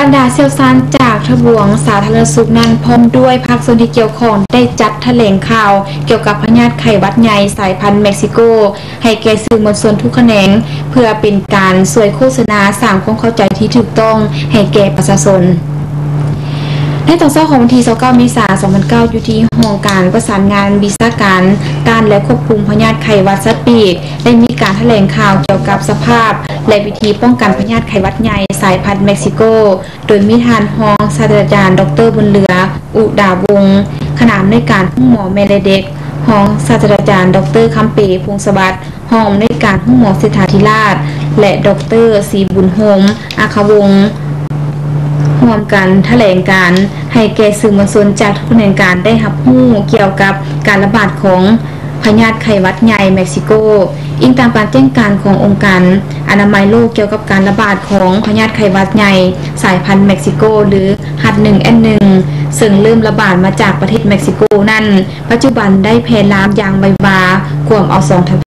ບັນດາຊ່ຽວຊານຈາກທະບວງສາທາລະນະສຸກນັ້ນ ພ້ອມດ້ວຍພາກສ່ວນທີ່ກ່ຽວຂ້ອງ ໄດ້ຈັດຖະແຫຼງຂ່າວກ່ຽວກັບພະຍາດໄຂ້ຫວັດໃຫຍ່ສາຍພັນເມັກຊິໂກ ໃຫ້ແກ່ສື່ມວນຊົນທຸກຂະແໜງ ເພື່ອເປັນການຊ່ວຍໂຄສະນາ ສ້າງຄວາມເຂົ້າໃຈທີ່ຖືກຕ້ອງໃຫ້ແກ່ປະຊາຊົນ. ໃນຕອນເຊົ້າຂອງວັນທີ ຊາວເກົ້າ ເມສາ ສອງພັນເກົ້າ ຢູ່ທີ່ຫ້ອງການປະສານງານວິຊາການຕ້ານ ແລະ ຄວບຄຸມພະຍາດໄຂ້ຫວັດສັດປີກ ໄດ້ມີການຖະແຫຼງຂ່າວກ່ຽວກັບສະພາບ ແລະ ວິທີປ້ອງກັນພະຍາດໄຂ້ຫວັດໃຫຍ່ສາຍພັນເມັກຊິໂກ ໂດຍມີທ່ານຮອງສາດສະດາຈານ ດຣ ບຸນເຫຼືອ ອຸດາວົງ ຄະນະອຳນວຍການໂຮງໝໍແມ່ ແລະ ເດັກ, ຮອງສາດສະດາຈານ ດຣ ຄຳເປ ພົງສະຫວັດ ຮອງອຳນວຍການໂຮງໝໍເສດຖາທິລາດ ແລະ ດຣ ສີບຸນໂຮມ ອາຄະວົງ ຮ່ວມກັນຖະແຫຼງການໃຫ້ແກ່ສື່ມວນຊົນຈາກທຸກຂະແໜງການໄດ້ຮັບຮູ້ກ່ຽວກັບການລະບາດຂອງພະຍາດໄຂ້ຫວັດໃຫຍ່ເມັກຊິໂກ. ອີງຕາມການແຈ້ງການຂອງອົງການອະນາໄມໂລກກ່ຽວກັບການລະບາດຂອງພະຍາດໄຂ້ຫວັດໃຫຍ່ສາຍພັນເມັກຊິໂກ ຫຼື H ໜຶ່ງ N ໜຶ່ງ ເຊິ່ງເລີ່ມລະບາດມາຈາກປະເທດເມັກຊິໂກນັ້ນ, ປັດຈຸບັນໄດ້ແຜ່ລາມຢ່າງໄວວາ, ກວມເອົາສອງ